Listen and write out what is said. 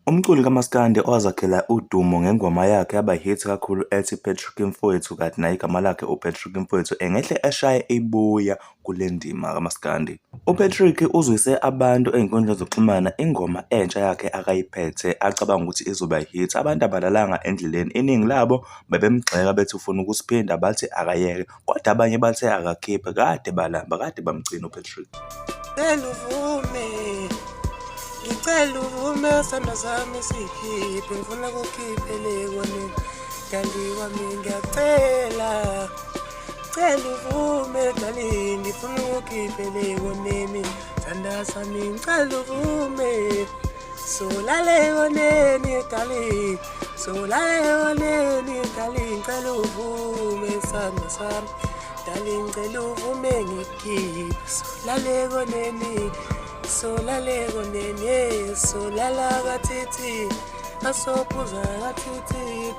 Umculi kamaskandi owazakhela udumo ngengoma yakhe yaba hit kakhulu ethi Patrick Mfowethu, kanti naye igama lakhe uPatrick Mfowethu, engehle eshaye ibuya kule ndima kamaskandi. UPatrick uzwise abantu ey'nkundleni zokuxhumana ingoma entsha yakhe akayiphethe acabanga ukuthi izoba hit. Abantu abalalanga endleleni, iningi labo bebemgxeka bethi ufuna ukusiphinda, bathi akayeke, kodwa abanye bathe akakhiphe. Kade balamba, kade bamgcina uPatrick. Ngicela uvume, ngicela uvume, sandla sami sikhiphe, ngifuna kukhiphele konini, dali wami, ngiyacela. Cela uvume, dali, ngifuna ukukhiphele konini, sandla sami, ngicela uvume. Solale koneni, dali, solale koneni, dali, ngicela uvume, sandla sami. Dali, ngicela uvume ngikhiphe, solale koneni, solale koneni, solala kathithi, asophuza kathithi.